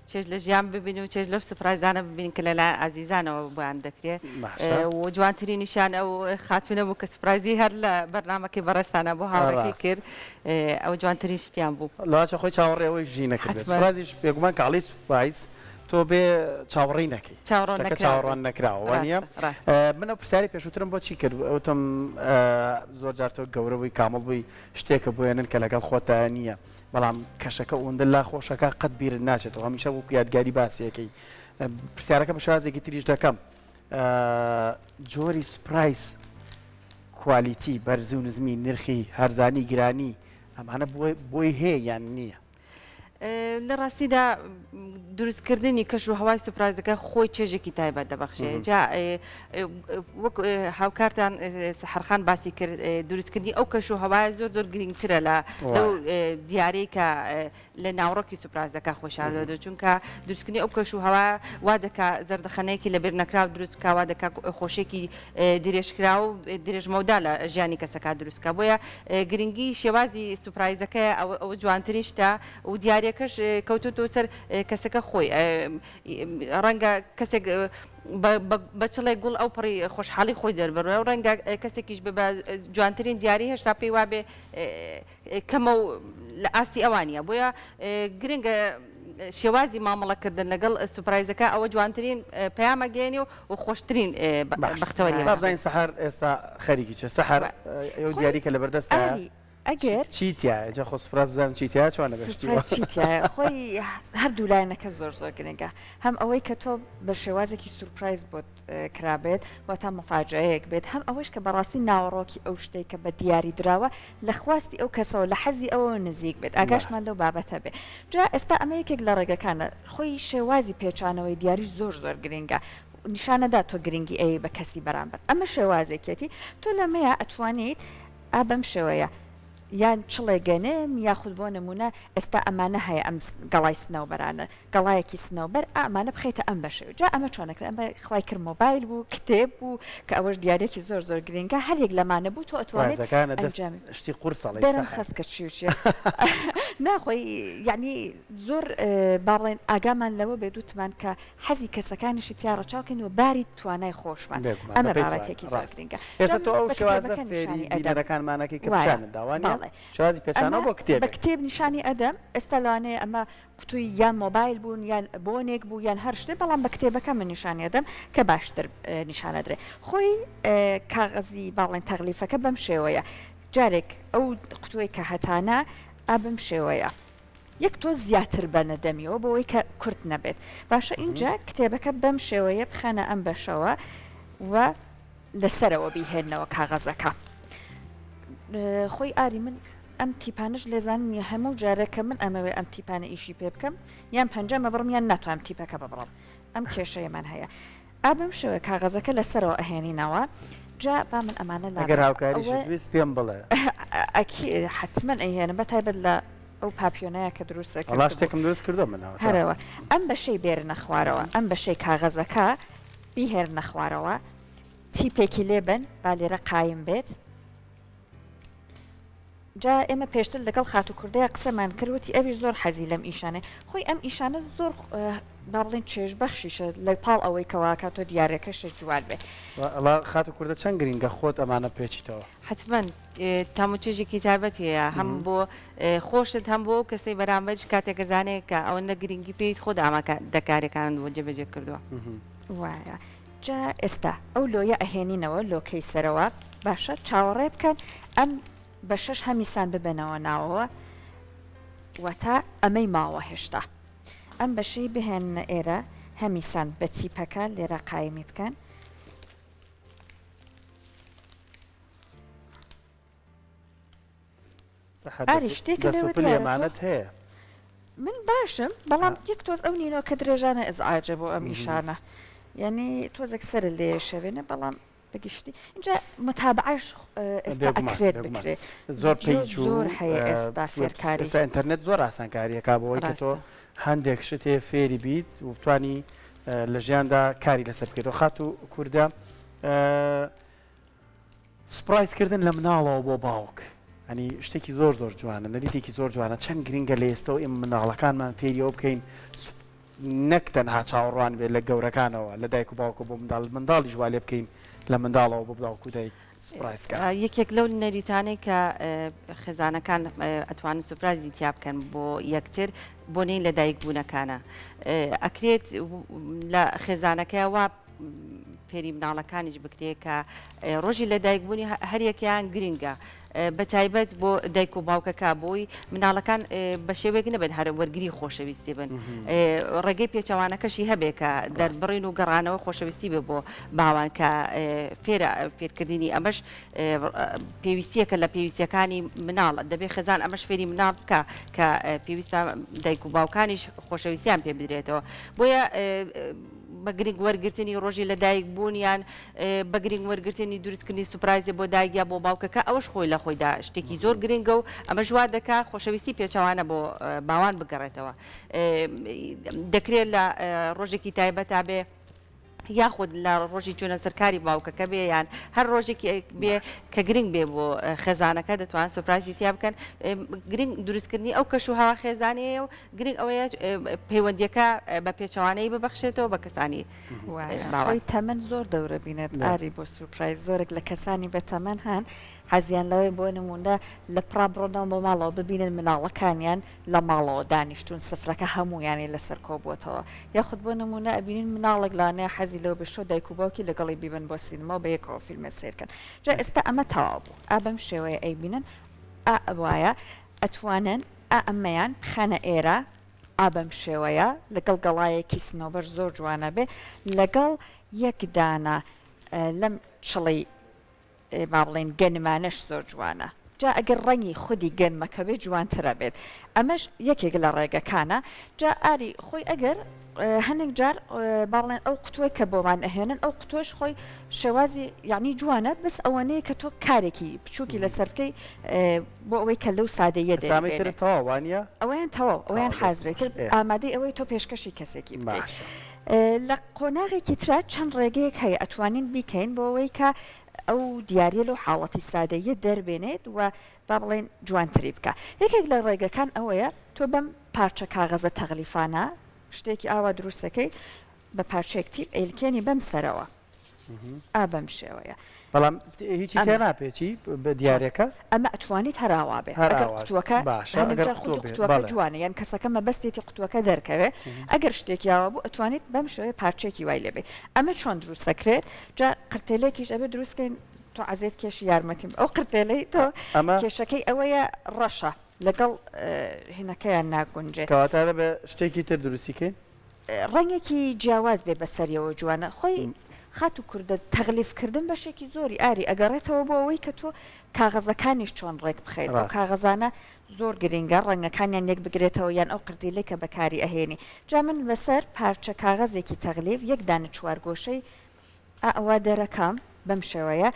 چێژ لە ژیان ببین و چێژ لەو سوپرایزانە ببین کە لەلایەن ئازیزانەوە بۆیان دەکرێت و جوانترینیشیان ئەو خاتوونە بوو کە سوپرایزی هەر لە بەرنامەکەی بەڕێزتانە بۆ هاوڕێکەی کرد ئەو جوانترین شتیان بوو. لەوانەشە خۆی چاوەڕێ ئەوەی ژی نەکردبێت سوپرایزیش بێگومان کە ئەڵێی سوپرایز تۆ بێ چاوەڕێی نەکەی شتەکە چاوەڕوان نەکراوە وانییە؟ من ئەو پرسیارەی پێشووترم بۆ چی کرد وتم زۆر جار تۆ گەورە بووی کامڵ بووی شتێکە بۆیەنن کە لەگەڵ خۆتا نییە بەڵام کەشەکە ئەوەندە لا خۆشەکە قەت بیرت ناچێتەوە هەمیشە وەکو یادگاری باسی ئەکەی پرسیارەکە بە شێوازێکی تریش دەکەم جۆری سوپرایز کوالیتی بەرزی و نزمی نرخی هەرزانی گرانی ئەمانە بۆی هەیە یان نییە؟ لە ڕاستیدا دروستکردنی کەش و هەوای سوپرایزەکە خۆی چێژێکی تایبەت دەبەخشێ جا وەک هاوکارتان سەحەرخان باسی کرد دروستکردنی ئەو کەش و هەوایە زۆر زۆر گرنگترە لە لەو دیارەی کە لە ناوڕۆکی سوپرایزەکە خۆی شاردەوە چونکە دروستکردنی ئەو کەش و هەوا وا دەکا زەردەخەنەیەکی لەبیر نەکراو دروست بکا وا دەکا خۆشیەکی درێژکراو درێژمەودا لە ژیانی کەسەکە دروست بکا بۆیە گرنگی شێوازی سوپرایزەکەیە ئەوە ئەوە جوانترین شتە و دیاریەکەش کەوتۆتەوە سەر کەسەکە خۆی ڕەنگە کەسێک بە چڵێک گوڵ ئەو پڕی خۆشحاڵی خۆی دەربڕێ و ڕەنگە کەسێکیش بە جوانترین دیاری هێشتا پێی وابێ کەمە و لە ئاستی ئەوان نییە بۆیە گرنگە شێوازی مامەڵەکردن لەگەڵ سوپرایزەکە ئەوە جوانترین پەیام ئەگەیەنێ و خۆشترین بەختەوەری. با بزانین سەحەر ئێستا خەریکی چیە سەحەر ئەو دیاری کە لەبەردەستایە. ئەگەر چی تیایە جا خۆ surprise بزانم چی تیایە چۆنە بە شتی وا. سوپراز چی تیایە خۆی هەردوو لایەنەکە زۆر زۆر گرنگە هەم ئەوەی کە تۆ بە شێوازێکی سوپرایز بۆت کرابێت واتا مفاجەیەک بێت هەم ئەوەش کە بەڕاستی ناوەڕۆکی ئەو شتەی کە بە دیاری دراوە لە خواستی ئەو کەسەوە لە حەزی ئەوەوە نزیک بێت ئاگاشمان لەو بابەتە بێ جا ئێستا ئەمە یەکێک لە ڕێگەکانە خۆی شێوازی پێچانەوەی دیاریش زۆر زۆر گرنگە نیشانەدا تۆ گرنگی ئەیەی بە کەسی بەرامبەر ئەمە شێوازێکیەتی تۆ لەمەیا ئەتوانیت ئا بەم شێوەیە یان چڵێ گەنم یاخود بۆ نموونە ئێستا ئەمانە هەیە ئەم گەڵای سنەوبەرانە گەڵایەکی سنەوبەر ئا ئەمانە بخەیتە ئەم بەشەوە جا ئەمە چۆن ئەکرێ ئەمە خوای کرد مۆبایل بوو کتێب بوو کە ئەوەش دیاریەکی زۆر زۆر گرنگە هەر یەک لەمانە بوو تۆ ئەتوانیت سوپرایزەکانە دەست ئەنجامی شتی قورس ئەڵێی دەرم سەحەر. خست کە چی و چیە نا خۆی یەعنی زۆر با بڵێین ئاگامان لەوە بێت وتمان کە حەزی کەسەکانیشی تیا ڕەچاو کەین و باری توانای خۆشمان بێگومان ئەمە بەپێی توانای بابەتێکی زۆر ڕاستە گرنگە ئێستا جا تۆ ئەو بە شێوازە کتێبەکە فێری نیشانی ئەدەم بینەرەکانمانەکەی کە وایە پیشانت دا وانیە بەڵێ شێوازی ئەمە پێچانەوە بۆ بە کتێبێک. کتێب نیشانی ئەدەم ئێستا لەوانەیە ئەمە قوتوی یان مۆبایل بوون یان بۆنێک بوو یان هەر شتێ بەڵام بە کتێبەکە من نیشانی ئەدەم کە باشتر نیشان ئەدرێ خۆی کاغەزی با بڵێن تەغلیفەکە بەم شێوەیە جارێک ئەو قوتوەی کە هەتانە ئا بەم شێوەیە یەک تۆز زیاتر بەنە دەمیەوە بۆوەی کە کورت نەبێت باشە ئینجا کتێبەکە بەم شێوەیە بخەنە ئەم بەشەوە و لەسەرەوە بیهێنەوە کاغەزەکە خۆی ئاری من ئەم تیپانش لێزان نیە هەموو جارێک کە من ئەمەوێ ئەم تیپانە ئیشی پێ بکەم یان پەنجەمە بڕم یان ناتوانم تیپەکە ببڕم ئەم کێشەیەمان هەیە ئا بەم شێوەیە کاغەزەکە لەسەرەوە ئەهێنینەوە جا با من ئەمانە ئەگەر لابەرم هاوکاریشت ئەوە ویست پێم بڵێ. ئەکی حەتمەن ئەیهێنم بە تایبەت لە ئەو پاپیۆنەیە کە دروست وەڵا کردبوو. شتێکم دروست کردووە من ئەوەتا. هەرەوە ئەم بەشەی بێرنە خوارەوە ئەم بەشەی کاغەزەکە بیهێرنە خوارەوە تیپێکی لێ بەن با لێرە قایم بێت. جا ئێمە پێشتر لەگەڵ خاتوو کوردەیا قسەمان کرد وتی ئەویش زۆر حەزی لەم ئیشانەیە خۆی ئەم ئیشانە زۆر با بڵێین چێژبەخشیشە لە پاڵ ئەوەی کەوا کە تۆ دیارەکەشت جوان بێت. وەڵا خاتوو کوردە چەند گرینگە خۆت ئەمانە بپێچیتەوە. حەتمەن تام و چێژێکی تایبەتی هەیە هەم بۆ خۆشت هەم بۆ ئەو کەسەی بەرامبەریش کاتێک ئەزانێ کە ئەوەندە گرینگی پێیت خۆت ئامادەکاریەکانت بۆ جێبەجێ کردووە. وایە جا ئێستا ئەو لۆیە ئەهێنینەوە لۆکەی سەرەوە باشە چاوەڕێ بکەن ئەم بەشەش هەمیسان ببەنەوە ناوەوە واتە ئەمەی ماوە هێشتا ئەم بەشەی بهێننە ئێرە هەمیسان بە تیپەکە لێرە قایمی بکەن. ئاری شتێکە لێوە دیارە ئەمانەت هەیە من باشم بەڵام یەک تۆز ئەو نینۆکە درێژانە ئەزعاجە بۆ ئەم ئیشانە یعنی تۆزێک سەر لێ شەوێنە بەڵام بەگشتی اینجا متابعەش ئێستا ئەکرێت بکرێت زۆر page زۆر هەیە ئێستا فێرکاری ئێستا ئینتەرنێت زۆر ئاسانکاریەکە بۆ ئەوەی کە تۆ هەندێک شتێ فێری بیت و بتانی لە ژیاندا کاری لەسەر بکەیتەوە خاتوو کوردە سوپرایز کردن لە مناڵەوە بۆ باوک یانی شتێکی زۆر زۆر جوانە نەریتێکی زۆر جوانە چەند گرنگە لە ئێستەوە ئێمە منداڵەکانمان فێری ئەوە بکەین نەک تەنها چاوەڕوان بێت لە گەورەکانەوە لە دایک و باوکە بۆ منداڵ منداڵیش وا لێ بکەین لە منداڵەوە بۆ باوک و دایک سوپرایز کە. یەکێک لەو نەریتانەی کە خێزانەکان ئەتوانن سوپرایزی تیا بکەن بۆ یەکتر بۆنەی لەدایکبوونەکانە ئەکرێت لە خێزانەکەیا وا فێری مناڵەکانیش بکرێت کە ڕۆژی لەدایکبوونی هەریەکەیان گرنگە بە تایبەت بۆ دایک و باوکەکە بۆی مناڵەکان بە شێوەیەک نەبن هەر وەرگری خۆشەویستی بن ڕێگەی پێچەوانەکەشی هەبێ کە دەربڕین و گەڕانەوە خۆشەویستی بێ بۆ باوان کە فێرە فێرکردنی ئەمەش پێویستیەکە لە پێویستیەکانی مناڵ دەبێ خێزان ئەمەش فێری مناڵ بکە کە پێویستە دایک و باوکانیش خۆشەویستیان پێ بدرێتەوە بۆیە بە گرنگ وەرگرتنی ڕۆژی لەدایک بوون یان بە گرنگ وەرگرتنی دروستکردنی سوپرایزێ بۆ دایک یا بۆ باوکەکە ئەوەش خۆی لە خۆیدا شتێکی زۆر گرنگە و ئەمەش وا دەکا خۆشەویستی پێچەوانە بۆ باوان بگەڕێتەوە دەکرێت لە ڕۆژێکی تایبەتا بێ یاخود لە ڕۆژی چوونە سەرکاری باوکەکە بێ یان هەر ڕۆژێکی بێ کە گرنگ بێ بۆ خێزانەکە دەتوان سوپرایزی تیا بکەن گرنگ دروستکردنی ئەو کەش و هەوا خێزانەیە و گرنگ ئەوەیە پەیوەندیەکە بە پێچەوانەیی ببەخشێتەوە بە کەسانی باوان. خۆی تەمەن زۆر دەورە بینێت ئاری بۆ سورپرایز زۆرێک لە کەسانی بە تەمەن هەن حەزیان لەوەیە بۆ نموونە لە پڕا بڕۆنەوە بۆ ماڵەوە ببینن مناڵەکانیان لە ماڵەوە دانیشتوون سفرەکە هەموویانی لەسەر کۆبووەتەوە یاخود بۆ نموونە ئەبینین مناڵێک لەوانەیە حەزی لەوە بێت شەو دایک و باوکی لەگەڵی بیبەن بۆ سینما و بەیەکەوە فیلمێ سەیر کەن جا ئێستا ئەمە تەواو بوو ئا بەم شێوەیە ئەیبینن. ئا وایە ئەتوانن ئا ئەمەیان بخەنە ئێرە ئا بەم شێوەیە لەگەڵ گەڵایەکی سنەوبەر زۆر جوانە بێ لەگەڵ یەک دانە لەم چڵی با بڵێین گەنمانەش زۆر جوانە جا ئەگەر ڕەنگی خودی گەنمەکە بێت جوانتر ئەبێت ئەمەش یەکێک لە ڕێگەکانە جا ئاری خۆی ئەگەر هەنێک جار با بڵێن ئەو قوتوەی کە بۆمان ئەهێنن ئەو قوتوەش خۆی شێوازی یعنی جوانە بەس ئەوەنەیە کە تۆ کارێکی بچووکی لەسەر بکەی بۆ ئەوەی کە لەو سادەیە ئەسامی تر تەواو وانە ئەوەیان تەواو ئەویان حازرێت ئامادەی ئەوەی تۆ پێشکەشی کەسێکی بکەیت باشە لە قۆناغێکی ترا چەند ڕێگەیەک هەیە ئەتوانین بیکەین بۆ ئەوەی کە ئەو دیاریە لەو حاڵەتی سادەییە دەربێنێت و با بڵێین جوانتری بکا. یەکێک لە ڕێگەکان ئەوەیە تۆ بەم پارچە کاغەزە تەغلیفانە شتێکی ئاوا دروستەکەی بە پارچەیەک تیپ ئەیلکێنی بەم سەرەوە ئا بەم شێوەیە. بەڵام هیچی تێ ناپێچی بە دیارەکە؟ ئەمە ئەتوانیت هەر ئاوا بێ ئەگەر قوتووەکە هەندێک جار خودی قوتووەکە جوانە یان کەسەکە مەبەستێتی قوتووەکە دەرکەوێ ئەگەر شتێکی ئاوا بوو ئەتوانیت بەم شێوەیە پارچەیەکی وای لێ بێ. ئەمە چۆن دروست ئەکرێت؟ جا قرتێلێکیش ئەبێ دروست کەین تۆ عەزێت کێشی یارمەتیم ئەو قرتێلەی تۆ کێشەکەی ئەوەیە ڕەشە لەگەڵ هینەکەیان ناگونجێ. کەواتە ئەبێ شتێکی تر دروستی کەین؟ ڕەنگێکی جیاواز بێ بەسەریەوە جوانە خۆی خاتوو کوردە تەغلیف کردن بەشێکی زۆری ئاری ئەگەڕێتەوە بۆ ئەوەی کە تۆ کاغەزەکانیش چۆن ڕێک بخەیت ئەو کاغەزانە زۆر گرینگە ڕەنگەکانیان یەک بگرێتەوە یان ئەو قردیلەی کە بەکاری ئەهێنی جا من لەسەر پارچە کاغەزێکی تەغلیف یەک دانە چوارگۆشەی ئاوا دەرەکەم بەم شێوەیە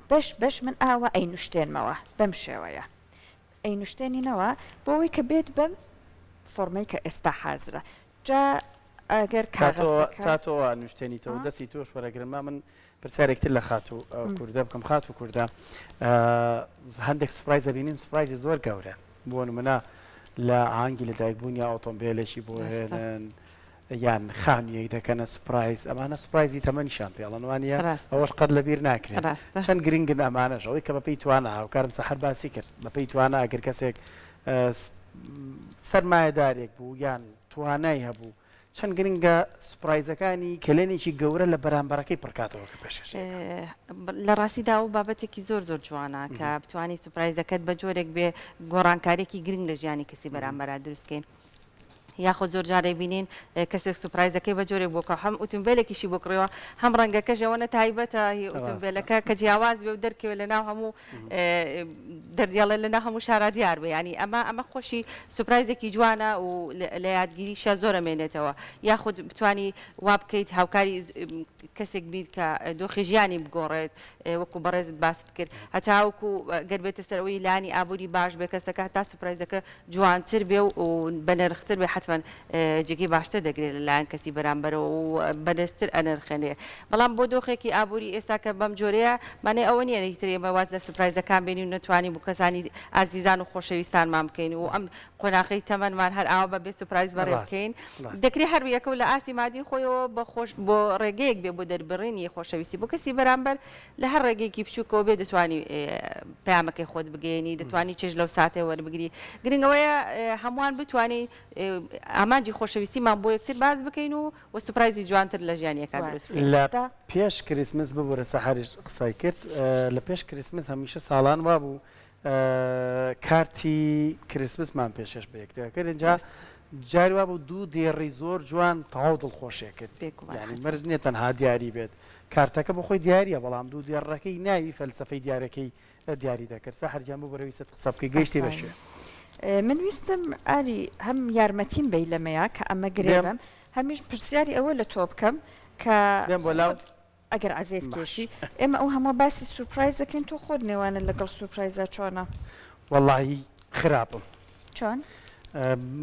بەش بەش من ئاوا ئەینوشتێنمەوە بەم شێوەیە ئەینوشتێنینەوە بۆ ئەوەی کە بێت بەم فۆرمەی کە ئێستا حازرە جا ئەگەر کاغەزەکە. تا تۆ وا نوشتێنیتەوە دەستی تۆش وەرەگرم با من پرسیارێک تر لە خاتوو کوردە بکەم خاتوو کوردە هەندێک سوپرایز دەبینین سوپرایزی زۆر گەورە بۆ نمونە لە ئاهەنگی لەدایکبوون یا ئۆتۆمبێلێکی بۆ هێنن یان خانوویەک دەکەنە سوپرایز، ئەمانە سوپرایزی تەمەنیشیان پێ ئەڵێن وانییە؟ ڕاستە. ئەوەش قەت لەبیر ناکرێن. ڕاستە. چەند گرنگن ئەمانەش، ئەوەی کە بەپێی توانا، هاوکارم سەحەر باسی کرد، بەپێی توانا ئەگەر کەسێک سەرمایەدارێک بوو یان توانای هەبوو، چەند گرنگە سوپرایزەکانی کەلێنێکی گەورە لە بەرامبەرەکەی پڕکاتەوە کە پێشکەشی ئەکات. لە ڕاستیدا ئەو بابەتێکی زۆر زۆر جوانە کە بتوانی سوپرایزەکەت بە جۆرێک بێ گۆڕانکارییەکی گرنگ لە ژیانی کەسی بەرامبەرا دروست کەین. یاخود زۆر جار دەیبینین کەسێک سوپرایزەکەی بە جۆرێک بۆ کە هەم ئوتومبێلێکیشی بۆ کڕیوە هەم ڕەنگەکەش ئەوەنە تایبەتە هی ئوتومبێلەکە کە جیاواز بێ و دەرکەوێت لە ناو هەموو دەردیاڵێ لە ناو هەموو شارا دیار بێ ینی ئەمە ئەمە خۆشی سوپرایزێکی جوانە و لە یادگیریشە زۆر ئەمێنێتەوە یاخود بتانی وا بکەیت هاوکاری کەسێک بیت کە دۆخی ژیانی بگۆڕێت وەکو بەڕێزت باست کرد هەتاوەکو گەر بێتە سەر ئەوەی لانی ئابووری باش بێ کەسەکە هەتا سوپرایزەکە جوانتر بێ و بەنرختر بێ حەتمەن جێگەی باشتر دەگرێ لە لایەن کەسی بەرامبەرەوە و بەرزتر ئەنرخێنرێ بەڵام بۆ دۆخێکی ئابووری ئێستا کە بەم جۆرەیە مانای ئەوە نییە هیتر ئێمە واز لە سوپرایزەکان بێنین و نەتوانین بۆ کەسانی ئازیزان و خۆشەویستانمان بکەین و ئەم قۆناغەی تەمەنمان هەر ئاوا بە بێ سوپرایز بەڕێ بکەین دەکرێ هەر یەکە و لە ئاستی مادی خۆیەوە بە خۆش بۆ ڕێگەیەک بێ بۆ دەربڕینی خۆشەویستی بۆ کەسی بەرامبەر لە هەر ڕێگەیەکی بچووکەوە بێ دەتوانی پەیامەکەی خۆت بگەیەنی، دەتوانی چێژ لەو ساتە وەربگری. گرنگ ئەوەیە هەمووان بتوانین ئامانجی خۆشەویستیمان بۆ یەکتر باس بکەین و و سوپرایزی جوانتر لە ژیانی یەکا دروست بکەین. لە پێش کریسمس ببورە سەحەریش قسەی کرد لە پێش کریسمس هەمیشە ساڵان وابوو کارتی کریسمسمان پێشکەش بە یەکتر ئەکرد ئینجا جاری وابوو دوو دێڕی زۆر جوان تەواو دڵخۆشێ کرد یانی مەرج نییە تەنها دیاری بێت کارتەکە بۆ خۆی دیارییە بەڵام دوو دێڕەکەی ناوی فەلسەفەی دیارەکەی دیاری دەکرد سەحەر گیان ببورە ویستت قسە بکەی گەیشتی بە کوێ؟ من ویستم ئاری هەم یارمەتیم بەی لەمەیا کە ئەمە گرێ بەم هەمیش پرسیاری ئەوە لە تۆ بکەم کە بێم بۆ لاو ئەگەر عەزێت کێشی ئێمە ئەو هەمووە باسی سورپرایز دەکەین تۆ خۆت نێوانت لەگەڵ سورپرایزا چۆنە؟ وەڵاهی خراپم. چۆن؟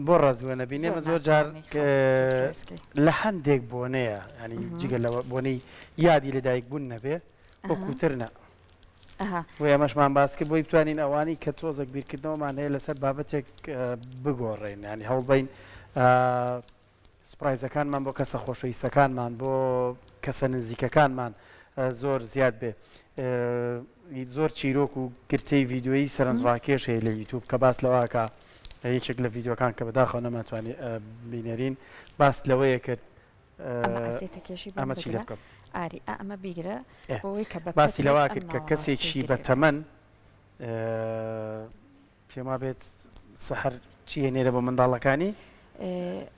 بۆ ڕاستگۆ نەبین ئێمە زۆر جار لە هەندێک بۆنەیە ینی جگە لە بۆنەی یادی لەدایک بوون نەبێ وەکوتر نە بۆ ئێمەشمان باس کرد بۆی بتوانین ئەوانی کە تۆزێک بیرکردنەوەمان هەیە لەسەر بابەتێک بگۆڕێن ینی هەوڵبین سوپرایزەکانمان بۆ کەسە خۆشەویستەکانمان بۆ کەسە نزیکەکانمان زۆر زیاد بێ زۆر چیرۆک و گرتەی ڤیدیۆیی سەرنجڕاکێش هەیە لە یوتوب کە باس لەوەکە یەکێک لە ڤیدیۆکان کە بەداخەوە نەمانتوانی بینێرین باس لەوەیە کرد ئەمە چی لێ بکەم ئاری ئەمە بیگرە بۆی کە باسی لەوە کرد کە کەسێکی بەتەمەن. پێم وابێت سەحەر چی ئەنێرێ بۆ منداڵەکانی؟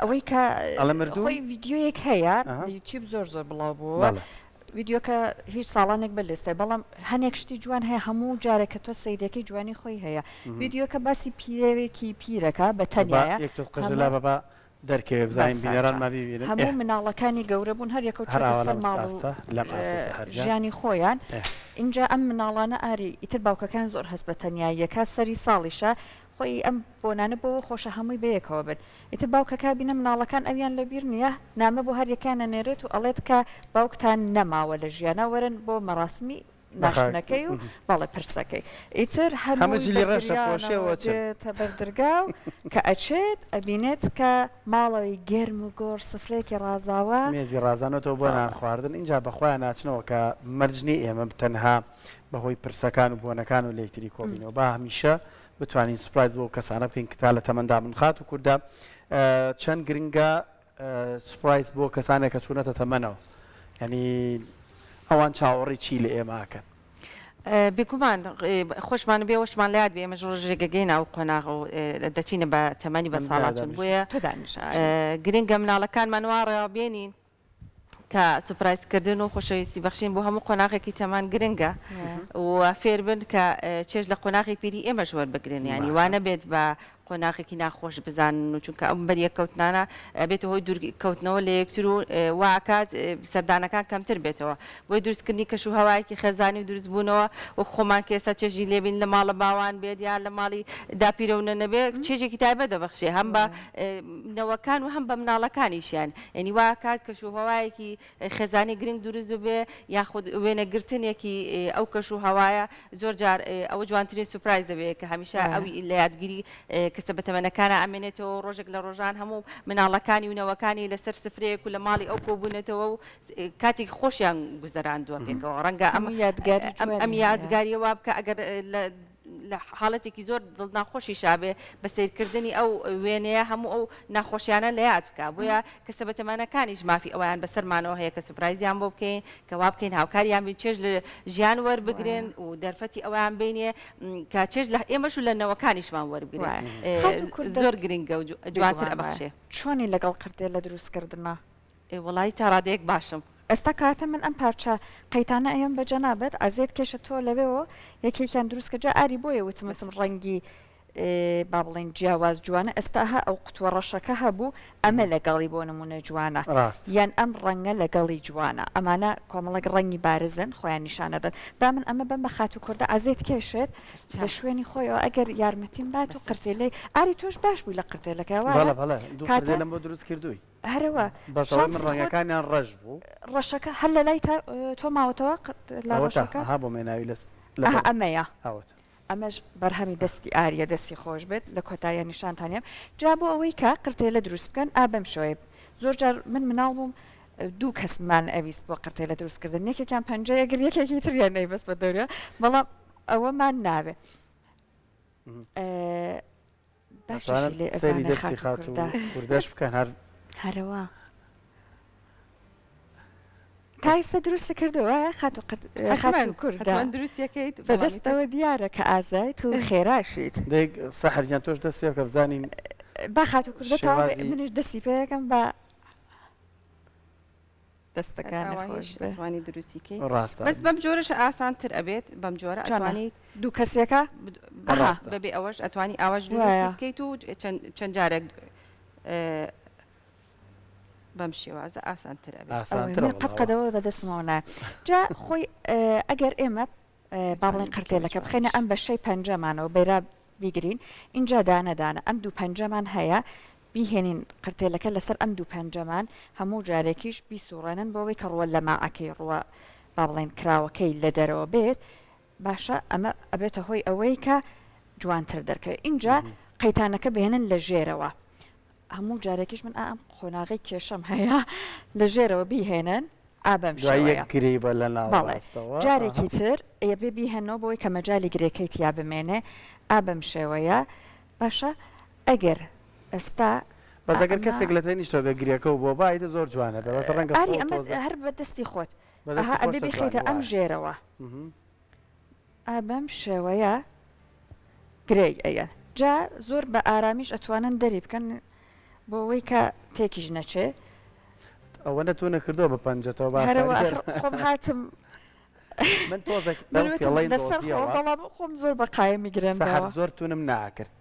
ئەوەی کە ئەڵێ مردوون؟ خۆی ڤیدیۆیەک هەیە ئەها. لە یوتیوب زۆر زۆر بڵاو بووەوە بەڵێ. ڤیدیۆکە هیچ ساڵانێک بەر لە ئێستای بەڵام هەنێک شتی جوان هەیە هەموو جارێک کە تۆ سەیرەکەی جوانی خۆی هەیە ڤیدیۆکە باسی پیرەوێکی پیرەکە بە با تەنیایە یەک تۆز قژ هەموو لا بە با دەرکەوێ بزانین بەسە بینەرانمان جا بیبینن ئێ. هەموو مناڵەکانی گەورە بوون هەر یەکەو هەر چۆتە ئاوا سەر لەم ماڵ و ئاستە لەم ئاستە سەحەر گیان ژیانی خۆیان ئێ. ئینجا ئەم مناڵانە ئاری ئیتر باوکەکان زۆر هەست بە تەنیاییەکە سەری ساڵیشە خۆی ئەم بۆنانە بۆوە خۆشە هەمووی بەیەکەوە بن ئیتر باوکەکە بینە مناڵەکان ئەویان لەبیر نیە نامە بۆ هەریەکەیان ئەنێرێت و ئەڵێت کە باوکتان نەماوە لە ژیانا وەرن بۆ مەراسمی ناشتنەکەی و بەڵێ پرسەکەی ئیتر هەموو هەمووی جلی بە ڕەش ئەپۆشێ گریانەوە و ئەچن. دێتە بەر درگا و کە ئەچێت ئەبینێت کە ماڵەوەی گەرم و گۆڕ سفرەیەکی ڕازاوە. مێزی ڕازانۆتەوە بۆ نان بەڵێ. خواردن ئینجا بەخۆیان ئەچنەوە کە مەرج نیە ئێمە تەنها بەهۆی پرسەکان و بۆنەکان و لەیەکتری کۆبینەوە با هەمیشە بتوانین سوپرایز بۆ ئەو کەسانە بکەین کە تا لە تەمەندا بن. خاتوو کوردە چەند گرنگە سوپرایز بۆ کەسانێک کە چوونەتە تەمەنەوە یانی ئەوان چاوەڕی چی لە ئێمە ئەکەن؟ بێگومان خۆشمان بێ وەشمان لە یاد بێ ئێمەش ڕۆژێک گەگەینە ئەو قۆناغ و دەچینە بە تەمەنی بە ساڵاچوون بۆیە گرنگە مناڵەکانمان وا ڕێوە بێنین کە سوپرایزکردن و خۆشەویستی بەخشین بۆ هەموو قۆناغێکی تەمەن گرنگە و فێربن کە چێژ لە قۆناغی پیری ئێمەش وەربگرن یانی وا نەبێت بە قۆناغێکی ناخۆش بزانن و چونکە ئەم بەریەککەوتنانە ئەبێتە هۆی دوورکەوتنەوە لە یەکتر و وا ئەکات سەردانەکان کەمتر بێتەوە بۆیە دروستکردنی کەش و هەوایەکی خێزانی و دروستبوونەوە وەک خۆمان کە ئێستا چێژی لێبین لە ماڵە باوان بێت یا لە ماڵی داپیرە و نەنە بێت چێژێکی تایبەت دەبەخشێ هەم بە نەوەکان و هەم بە مناڵەکانیشیان یانی وا ئەکات کەش و هەوایەکی خێزانی گرنگ دروست ببێ یاخود وێنەگرتنێکی ئەو کەش و هەوایە زۆر جار ئەوە جوانترین سوپرایز دەبێ کە هەمیشە ئەوی لە یادگیری کەسە بەتەمەنەکانا ئەمێنێتەوە و ڕۆژێک لە ڕۆژان هەموو مناڵەکانی و نەوەکانی لەسەر سفرەیەک و لە ماڵی ئەو کۆبوونەتەوە و کاتێکی خۆشیان گوزەراندووە پێکەوە ڕەنگە ئەم یادگاری ئەم یادگاریە وا بکە ئەگەر لە لە حاڵەتێکی زۆر دڵناخۆشیشا بێ بە سەیرکردنی ئەو وێنەیە هەموو ئەو ناخۆشیانە لە یاد بکا بۆیە کەسە بەتەمەنەکانیش مافی ئەوەیان بەسەرمانەوە هەیە کە سوپرایزیان بۆ بکەین کە وا بکەین هاوکاریان بین چێژ لە ژیان وەربگرن و دەرفەتی ئەوەیان بینێ کە چێژ لە ئێمەش و لە نەوەکانیشمان وەربگرن زۆر گرنگە و جوانتر ئەبەخشێ. چۆنی لەگەڵ قرتێلە دروستکردنا؟ ئێ وەڵایی تا ڕادەیەک باشم. ئێستا کەواتە من ئەم پارچە قەیتانە ئەیەم بە جەنابت عەزێت کێشە تۆ لەوێوە یەکێکیان دروست کە جا ئاری بۆیە وتم وتم ڕەنگی با بڵێین جیاواز جوانە ئێستا ها ئەو قوتوە ڕەشەکە هەبوو ئەمە لەگەڵی بۆ نمونە جوانە ڕاست. یان ئەم ڕەنگە لەگەڵی جوانە ئەمانە کۆمەڵێک ڕەنگی بارزن خۆیان نیشانەدەن با من ئەمە بەم بە خاتوو کوردە عەزێت کێشێت لە شوێنی خۆیەوە ئەگەر یارمەتیم بات و قرتێلەی ئاری تۆش باش بووی لە قرتێلەکە وایە بەڵێ بەڵێ دوو کاتە قرتێلەم بۆ دروست کردووی. هەرەوە بەس ئەوەی من شانسی خۆت ڕەنگەکانیان ڕەش بوو. ڕەشەکە هەر لە لای تا تۆ ماوەتەوە لە ئەوەتا ڕەشەکە؟ ئەها بۆ مێناوی لەس ئەها لەبەر ئەمەیە ئەوەتا. ئەمەش بەرهەمی دەستی ئاریە دەستی خۆش بێت لە کۆتاییا نیشانتان یەم جا بۆ ئەوەی کە قرتێلە دروست بکەن ئا بەم شێوەیە زۆر جار من مناڵ بووم دوو کەسمان ئەویست بۆ قرتێلە دروست کردن یەکێکیان پەنجەی ئەگرت یەکێکی تریان ئەیبەست بە دەوریا بەڵام ئەوەمان ناوێ باشیشی لێ سەیری ئەزانێ دەستی خاتوو خاتوو کوردە. کوردەش بکەن هەر هەرەوە تا ئێستا دروست کردووە وایە خاتوو قرد حەتمەن خاتوو کوردە حەتمەن دروستیەکەیت بە بەڵام ئیتر دەستەوە دیارە کە ئازایت و خێراشیت. دەی سەحەر گیان تۆش دەست پێ بکە بزانین با خاتوو کوردە تەواو بێ شێوازی منیش دەستی پێ ئەکەم با دەستەکانت ئاوا خۆش هیچ بێ. ئەتوانی دروستی کەی ڕاستە. بەس بەم جۆرەش ئاسانتر ئەبێت بەم جۆرە چۆنە؟ ئەتوانیت دوو کەسێکە؟ ئەها ڕاستە. بەبێ ئەوەش ئەتوانی ئاواش دروستی وایە. بکەیت و چەند چەند جارێک بەم شێوازە ئاسانتر ئەبێت. ئەوەی ئاسانترە من قەت وەڵا. قەدەوە بەدەستمەوە نایە جا خۆی ئەگەر ئێمە با بڵێین قرتێلەکە بخەینە ئەم بەشەی پەنجەمانەوە بەیرا بیگرین ئینجا دانە دانە ئەم دوو پەنجەمان هەیە بیهێنین قرتێلەکە لەسەر ئەم دوو پەنجەمان هەموو جارێکیش بیسوڕێنن بۆ ئەوەی کە ڕووە لەماعەکەی ڕووە با بڵێین کراوەکەی لە دەرەوە بێت باشە ئەمە ئەبێتە هۆی ئەوەی کە جوانتر دەرکەوێت ئینجا قەیتانەکە بهێنن لە ژێرەوە هەموو جارێکیش من ئا ئەم قۆناغەی کێشەم هەیە لە ژێرەوە بیهێنن ئا بەم دوای یەک شێوەیە گرێی بە لە بەڵێ ناوەڕاستەوە ئەها. جارێکی تر ئەبێ بیهێنەوە بۆی کە مەجالی گرێکەی تیا بمێنێ ئا بەم شێوەیە باشە ئەگەر ئێستا بەس ئا ئەگەر ئەمە کەسێک لە تەنیشتەوە بێ گرێکە و بۆ با ئیتر زۆر جوانە بێ بەس ڕەنگە ئاری خۆ ئەمە تۆزە هەر بە دەستی خۆت بە دەستی ئەها ئەبێ خۆشتە بیخەیتە جوانی ئەم وایە ژێرەوە ئمهم. ئا بەم شێوەیە گرێی ئەیەن. جا زۆر بە ئارامیش ئەتوانن دەری بکەن بۆ ئەوەی کە تێکیش نەچێ. ئەوەنە تۆ نەکردووە بە پەنجەتەوە بە هەرەوە ئاسانی ئاخر خۆم هاتم من تۆزێک من ئەو وتم فێڵەی لەسەر خۆ دۆزیەوە بەڵام خۆم زۆر بە قایمی گرێم سەحەر داوە. زۆر تونم ناکرد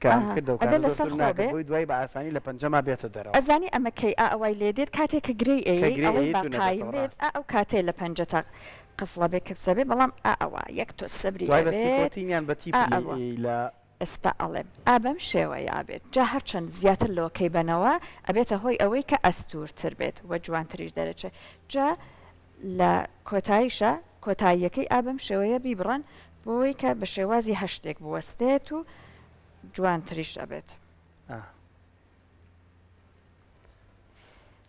کە ئەم ئەها کردەوە ئەبێ کارە زۆر لەسەر تون خۆ ناکرد بێ. بۆی دوای بە ئاسانی لە پەنجەما بێتە دەرەوە. ئەزانی ئەمە کەی ئا ئەوای لێ دێت کاتێ کە گرێی کە ئەیەی گرێ ئەڵێی ئەیەی با تون قایم ئەبێتەوە بێت ڕاستە. ئا ئەو کاتەیە لە پەنجەتا قفڵە بێ کپسە بێ بەڵام ئا ئەوا یەک تۆز سەبری دوای بە ئەبێت سیکۆتین یان بە تیپ ئا لێی ئەوە. ئەیەی لە. ئێستا ئەڵێم ئا بەم شێوەیە ئەبێت جا هەرچەند زیاتر لۆکەی بەنەوە ئەبێتە هۆی ئەوەی کە ئەستوورتر بێت و جوانتریش دەرەچێت جا لە کۆتاییشا کۆتاییەکەی ئا بەم شێوەیە بیبڕن بۆوەی کە بە شێوازی هەشتێک بوەستێت و جوانتریش ئەبێت.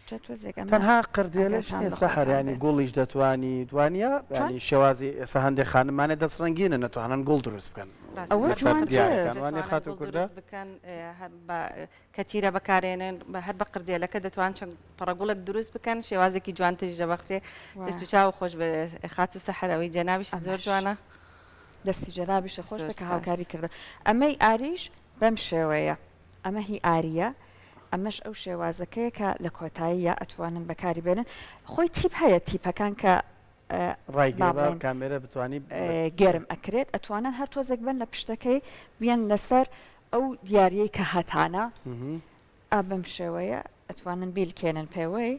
جا تۆزێک ئەمە تەنها قردێلەش ئاگاتان نیە لە سەحەر خۆتان یانی بێت. گوڵیش دەتوانی وانیە چۆن؟ یانی شێوازی ئێستا هەندێک خانمانێ دەست ڕەنگینن ئەتوانن گوڵ دروست بکەن ڕاستە ئەوە لەسەر جوانتر. دیارەکان وانیە دەتوانن خاتوو گوڵ کوردە؟ دروست بکەن هەر بە کە تیرە بەکارێنن بە هەر بە قردێلەکە دەتوان چەند پەڕەگوڵێک دروست بکەن شێوازێکی جوانتریش دەبەخسێ دەست و چاو خۆش بێ خاتوو سەحەر ئەوەی جەنابیشت زۆر ئەمەش جوانە. دەستی جەنابیشت خۆش زۆر بێ کە سوپاس. هاوکاری کردم ئەمەی ئاریش بەم شێوەیە ئەمە هی ئاریە ئەمەش ئەو شێوازەکەیە کە لە کۆتاییە ئەتوانن بەکاری بێنن خۆی تیپ هەیە تیپەکان کە با ڕایگرە با بڵێین کامێرە بتوانی گەرم ئەکرێت ئەتوانن هەر تۆزێک بن لە پشتەکەی بیەن لەسەر ئەو دیاریەی کە هەتانە ئا بەم شێوەیە ئەتوانن بیلکێنن پێوەی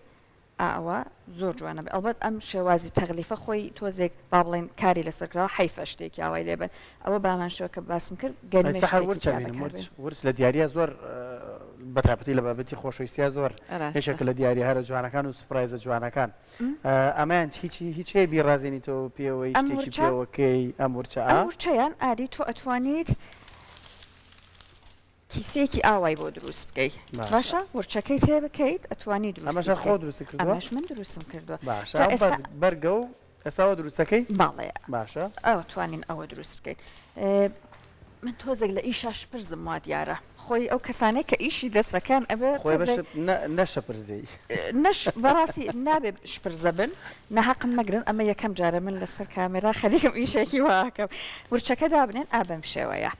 ئا ئەوە زۆر جوانە ئەڵبەت ئەم شێوازی تەغلیفە خۆی تۆزێک با بڵێین کاری لەسەر کراوە حەیفە شتێکی ئاوای لێ بن ئەوە بامان شێوە کە باسم کرد ئەی گەنمێ سەحەر شتێکی ورچ تیا ئەبینم بەکار ورچ بێن. ورچ لە دیارییا زۆر بە تایبەتی لە بابەتی خۆشەویستیا زۆر ڕاستە. یەکێکە لە دیاریە هەرە جوانەکان و surprise ە جوانەکان ئەمەیان هیچی هیچ هەیە بیڕازێنیتەوە پێوەی ئەم شتێکی ورچە پێوەکەی ئەم ورچە ئەم ئا؟ ورچەیان ئاری تۆ ئەتوانیت کیسەیەکی ئاوای بۆ دروست بکەی باشە. باشە ورچەکەی تێ بکەیت ئەتوانی ئەمەش دروستی هەر بکەی خۆت دروستت کردووە؟ ئەمەش من دروستم کردووە باشە جا ئەو ئێستا بەس بەرگە و ئێستا ئەوە دروستەکەی؟ بەڵێ باشە. ئەتوانین ئەوە دروست بکەین من تۆزێک لە ئیشا شپرزم وا دیارە خۆی ئەو کەسانەی کە ئیشی دەستەکان ئەبێ خۆی بە تۆزێک شپ نە نەشەپرزێی. نەش بەڕاستی نابێ شپرزە بن ناهەقم مەگرن ئەمە یەکەم جارە من لەسەر کامێرا خەریکم ئیشێکی وا ئەکەم ورچەکە دابنێن ئا بەم شێوەیە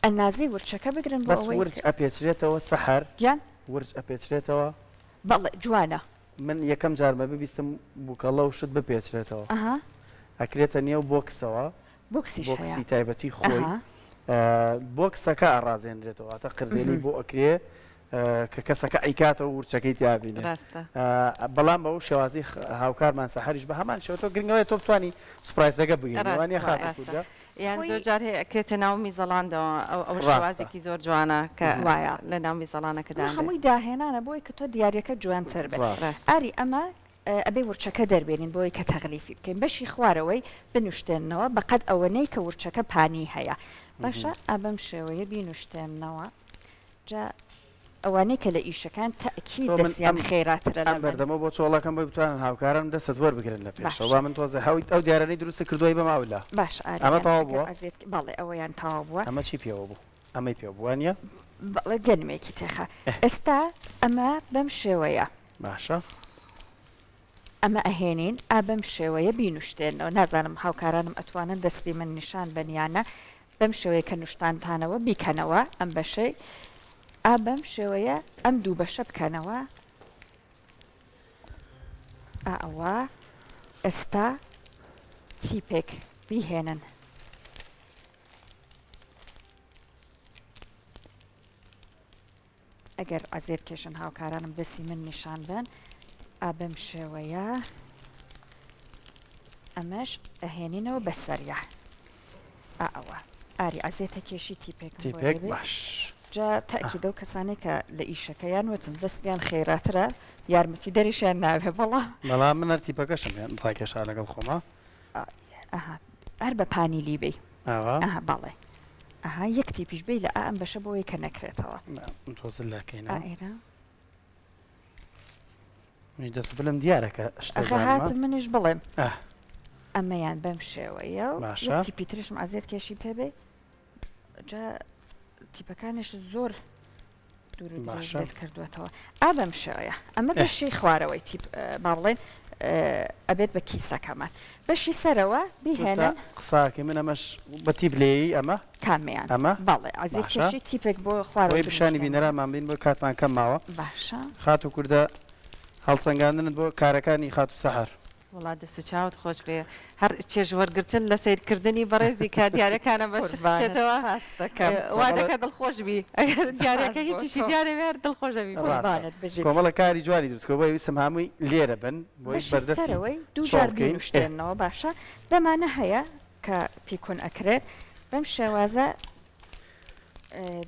ئەنازەی ورچەکە بگرن بۆ بەس ئەوەی ورچ ئەپێچرێتەوە سەحەر؟ گیان؟ ورچ ئەپێچرێتەوە؟ بەڵێ جوانە. من یەکەم جارمە ببیستم بوکەڵە و شت بپێچرێتەوە. ئەها. ئەکرێتە نێو بۆکسەوە. بۆکسیش هەیە. بۆکسی تایبەتی خۆی. ئەها. بۆکسەکە ئەڕازێنرێتەوە واتە قردێلەی بۆ ئەکرێ کە کەسەکە ئەیکاتەوە ورچەکەی تیا بینێ. ڕاستە. بەڵام بەو شێوازی هاوکارمان سەحەریش بە هەمان شێوە تۆ گرنگەوەیە تۆ بتوانی surprise ەکە بگەیەنی وانیە ڕاستە خاتوو ڕاستە. کوردە؟ یان خۆی زۆر جار هەیە ئەکرێتە ناو میزەڵاندەوە ئەو ئەوە ڕاستە. شێوازێکی زۆر جوانە کە وایە. لە ناو میزەڵانەکە ئەمە دانرێت. هەمووی داهێنانە بۆی کە تۆ دیاریەکە جوانتر بێت. ڕاستە. ڕاستە. ئاری ئەمە ئەبێ ورچەکە دەربێنین بۆی کە تەغلیفی بکەین بەشی خوارەوەی بنوشتێننەوە بەقەد ئەوەنەی کە ورچەکە پانی هەیە باشە ئا بەم شێوەیە بینوشتێننەوە جا ئەوانەی کە لە ئیشەکان تەئکید تۆ من دەستیان ئەم خێراترە لە ئەم من. بەردەمە بۆ چۆڵەکەم بۆی بتوانن هاوکارانم دەستت وەربگرن لە پێشەوە باشە. با من تۆزێ هەو ئەو دیارانەی دروستت کردووە ئەیبەم ئەولا. باشە ئاری ئەمە گیان تەواو ئەگەر بووە؟ ئەزیەت بەڵێ ئەوەیان تەواو بووە. ئەمە چی پێوە بوو؟ ئەمەی پێوە بوو وانیە؟ بەڵێ گەنمێکی تێخە. ئێ. ئێستا ئەمە بەم شێوەیە. باشە. ئەمە ئەهێنین ئا بەم شێوەیە بینوشتێنەوە نازانم هاوکارانم ئەتوانن دەستی من نیشان بەن یان نا بەم شێوەیە کە نوشتانتانەوە بیکەنەوە ئەم بەشەی ئا بەم شێوەیە ئەم دوو بەشە بکەنەوە ئا ئەوە ئێستا تیپێک بیهێنن. ئەگەر عەزێت کێشن هاوکارانم دەسی من نیشان بەن ئا بەم شێوەیە ئەمەش ئەهێنینەوە بەسەریا ئا ئەوە ئاری عەزێتە کێشی تیپێکم بۆ تیپێک دەبێ باش جا تەئکید ئەو کەسانەی کە لە ئیشەکەیان وتم دەستیان خێراترە یارمەتی دەریشیان ناوێ بەڵام بەڵام من هەر تیپەکەشم هێن ڕاکێشا لەگەڵ خۆما ئەها هەر بە پانی لیبەی ئاوا ئەها بەڵێ ئەها یەک تیپیش بی لە ئا ئەم بەشە بۆ یەکە نەکرێتەوە تۆزە لەکەینەوە ئا ئێرە منیش دەست و بلم دیارە کە شتە ئەخە زانمە هاتم منیش بڵێم ئاه. ئەمەیان بەم شێوەیە و باشە. یەک تیپی تریشم عەزێت کێشی پێ بێ جا تیپەکانیش زۆر. دوور و درێژ لێت کردووەتەوە. ئا بەم شێوەیە. ئەمە بەشی خوارەوەی تیپ با بڵێین ئەبێت بە کیسەکەمان. بەشی سەرەوە بیهێنن. قساکەی من ئەمەش بە تیپ لێی ئەمە؟ کامەیان؟ ئەمە؟ بەڵێ عەزیز کێشەی تیپێک بۆ خوارەوە بۆی پیشانی بینەرانمان بین بۆ کاتمان کەم ماوە. باشە. خاتوو کوردە هەڵسەنگاندنت بۆ کارەکانی خاتوو سەحەر. وەڵا دەست و چاوت خۆش بێ هەر چێژ وەرگرتن لە سەیرکردنی بەڕێزی کە دیارەکانە بە قوربانت شخشێتەوە سپاست دەکەم. وا دەکا دڵخۆش بی ئەگەر دیارەکە سپاس بۆ هیچیشی تۆ. دیارە بێ هەر دڵخۆش ئەبی پێی. ڕاستە قوربانت بژیت. کۆمەڵە کاری جوانی دروست کردوە بۆیە ویستم هەمووی لێرە بن بۆی بەشی بەردەستی سەرەوەی دوو چۆڵ جار بکەین ئێ. بینوشتێننەوە باشە بەمانە هەیە کە پیکون ئەکرێت بەم شێوازە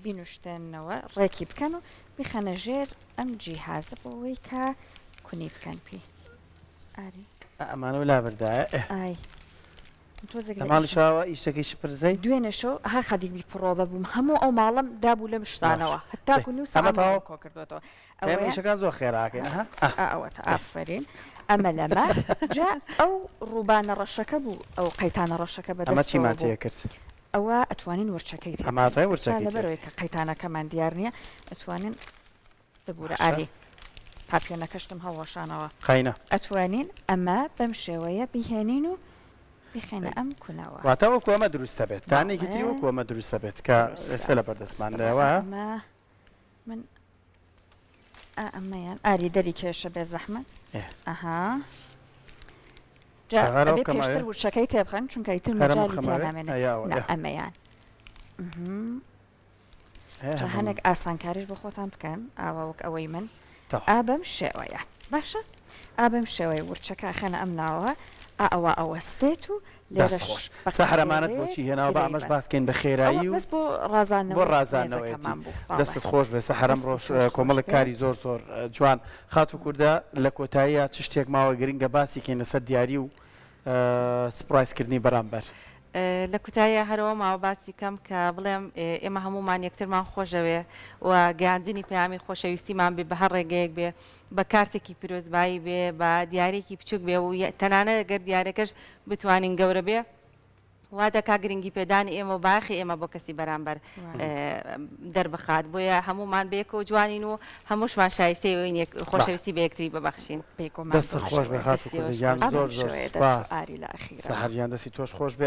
بینوشتێننەوە ڕێکی بکەن و بیخەنە ژێر ئەم جیهازە بۆ ئەوەی کە کونی بکەن پێی. ئاری. ئەمانەو لابردایە ئێ. ئای تۆزێک لە ماڵی شاوە ئیشەکەی شپرزەی. دوێنێ شەو ها خەریک بی پڕۆڤە بووم هەموو ئەو ماڵەم دابوو لەم شتانەوە هەتاکو نیو سەعات ماڵم کۆ کردۆتەوە. ئەوەیە ئیشەکان زۆر خێراکەین ها. ئا ئەوەتە ئافەرین ئەمە لەمە جا ئەو ڕووبانە ڕەشەکە بوو ئەو قەیتانە ڕەشەکە بە ئەمە چیمان دەستەوە بوو. تێ کرد؟ ئەوە ئەتوانین ورچەکەی تێ ئەمە بکەین. ئەتوانین ئێستا ورچەکەی تێ لەبەرئەوەی کە قەیتانەکەمان دیار نییە ئەتوانین ببورە باشە. ئاری پاپیۆنەکەشتم هەڵوەشانەوە. قاینە. ئەتوانین ئەمە بەم شێوەیە بیهێنین و بیخەینە ئەم کونەوە. واتە وەکو ئەمە دروست دەبێت. دانەیەکی تری بەڵێ. وەکو ئەمە دروست دەبێت کە دروستە. ئێستا لە بەردەستماندایە دروستە. وایە؟ ئەمە من ئا ئەمەیان ئاری دەری کێشە بێ زەحمەت. ئێ. ئەها. جا هەر ئەو ئەبێ بکەم پێشتر ئەوێ؟ ورچەکەی تێبخەن چونکە ئیتر هەر ئەم مەجالی بخەم تیا ئەوێ؟ نامێنێ. ئەی ئەوە نا ئێ. ئەمەیان. ئهم. جا هەنێک ئاسانکاریش بۆ خۆتان بکەن ئاوا وەک ئەوەی من ئا بەم شێوەیە باشە ئا بەم شێوەیە ورچەکە ئەخەنە ئەم ناوە ئا ئەوە ئەوەستێت و لێرەش خۆش سەحر ئەمانەت بۆچی هێناوە با ئەمەش باسکەین بە خێرایی و بەس بۆ بۆ ڕازاندنەوەی ڕازاندنەوەیەتی مێزەکەمان بوو بەڵێ دەستت خۆش بێ سەحەر دەستی ئەمڕۆش تۆش خۆش کۆمەڵێک بێت. کاری زۆر زۆر جوان خاتوو کوردە لە کۆتاییا چ شتێک ماوە گرنگە باسی کەین لەسەر دیاری و سپرایز کردنی بەرامبەر. لە کوتاییا هەر ئەوە ماوە باسی کەم کە بڵێم ئێمە هەموومان یەکترمان خۆشەوێ و گەیاندنی پەیامی خۆشەویستیمان بێ بە هەر ڕێگەیەک بێ بە کارتێکی پیرۆزبایی بێ بە دیارێکی بچووک بێ و تەنانەت گەر دیارەکەش بتوانین گەورە بێ وا دەکا گرنگی پێدانی ئێمە و بایەخی ئێمە بۆ کەسی بەرامبەر دەربخات بۆیە هەموومان بەیەکەوە جوانین و هەمووشمان شایستەی ئەوەین یەک خۆشەویستی بە یەکتری ببەخشین. بێگومان دەستت بەم خۆش بێ شێوەیە خاتوو دەستی کوردە ئێوەش گیان خۆش زۆر بێ. زۆر شێوەیە دەرچوو سوپاس ئاری لە ئەخیرەوە. سەحەر گیان دەستی تۆش خۆش بێ.